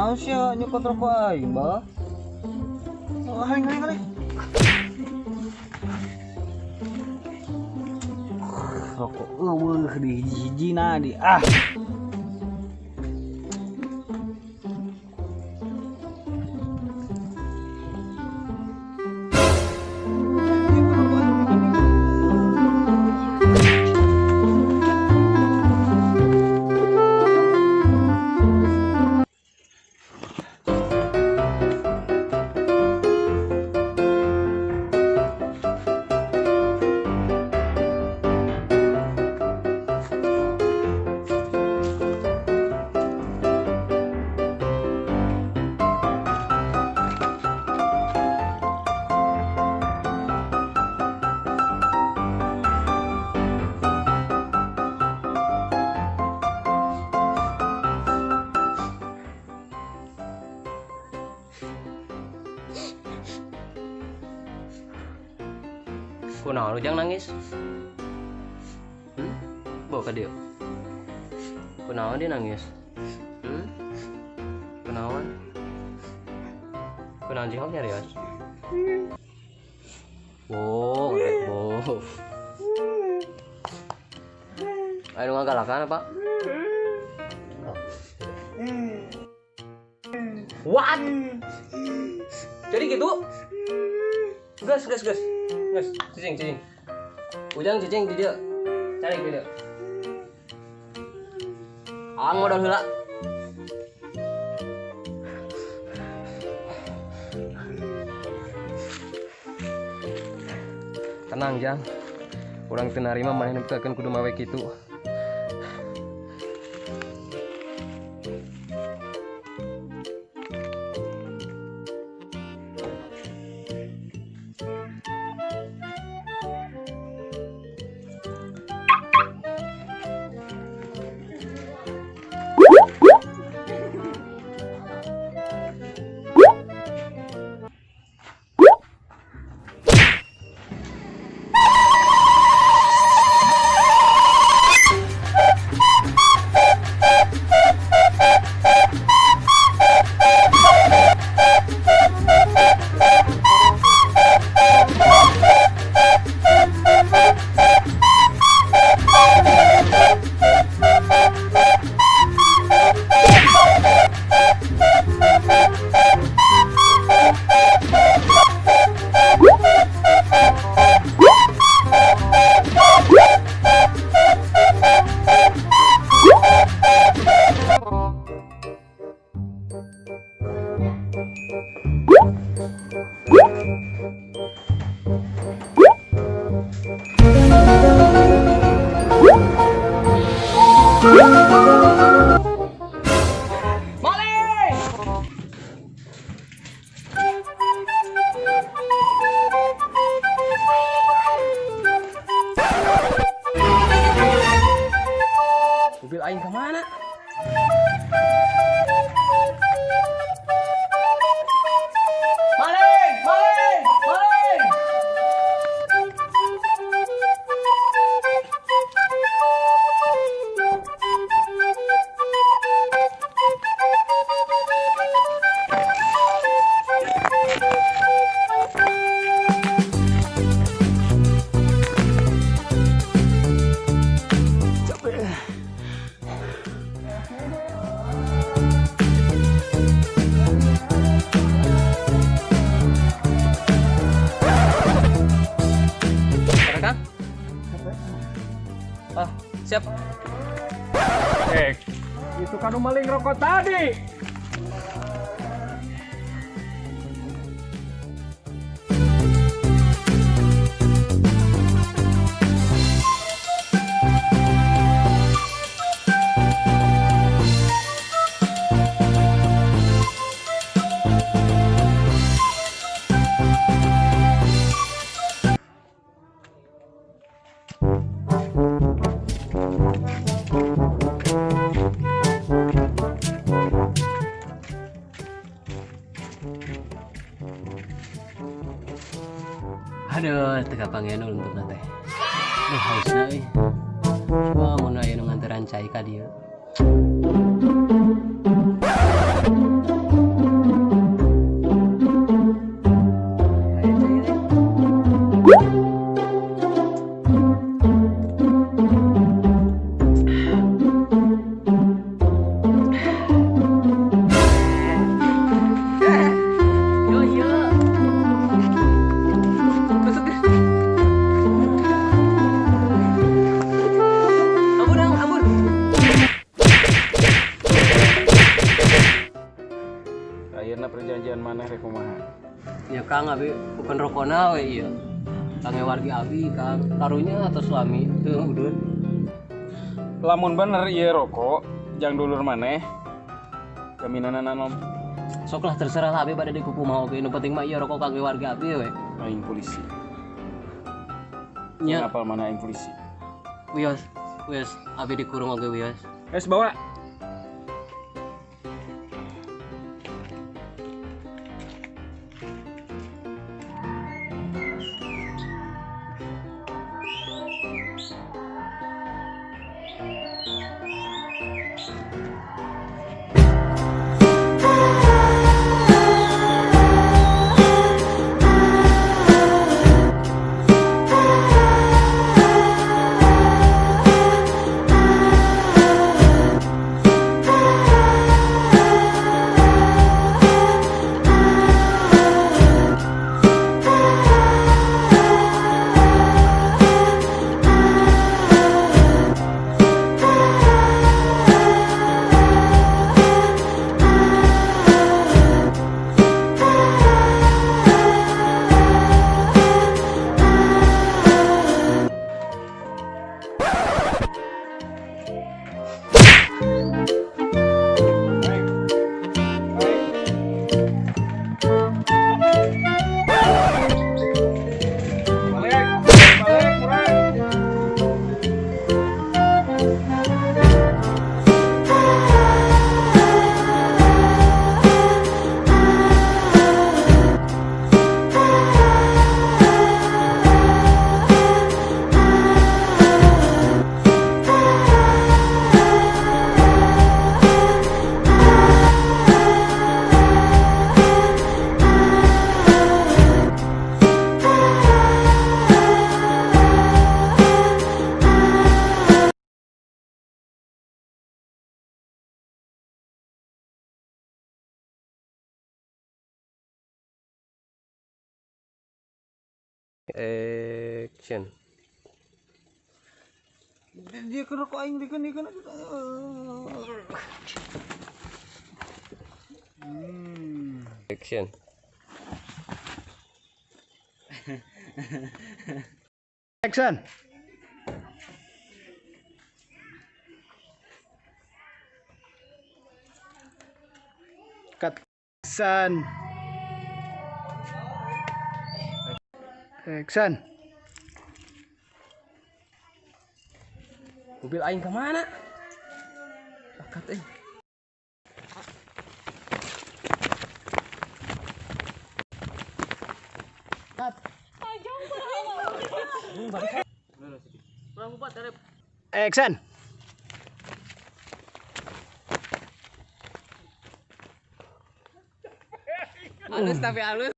Kunaon sia nyokot rokok aing, Bah? Oh, haling haling haling. Rokok eueuh di hiji-hijina di ah. Kunaon Ujang nangis? Bawa ke dia. Kunaon dia nangis? Kunaon? Kunaon jengkok nyarios? Wow, wow. Ayo ngagalakan apa? What? Jadi gitu? Gas, gas, gas. Gas, cicing, cicing. Ujang cicing di dia. Cari di dia. Ang modal heula. Tenang, Jang. Urang teu narima maneh nepikeun kudu mawe kitu. Mobil aing kemana? Maling! Maling! Maling! Ah, siap. Itu kan maling rokok tadi. Aduh, teu kapanggih untuk teh. Duh, hausna euy. Wah, mun aya nu nganteran cai ka dieu. Kang abi bukan rokona we ieu. Kang wargi abi Kang karunya atau suami teu udud. Lamun bener ieu rokok jang dulur maneh jaminanana nom. Sok lah terserah lah abi bade dikukumaha oge nu penting mah ieu rokok kangge warga abi we. Aing polisi. Nya apal mana aing polisi. Wios, wios abi dikurung oge wios. Geus bawa. Action. Dia kena rokok aing, dia kena. Action. Action. Cut. Action. Action. Mobil aing kemana? Bakat euy. Cut. Action. Halus tapi halus.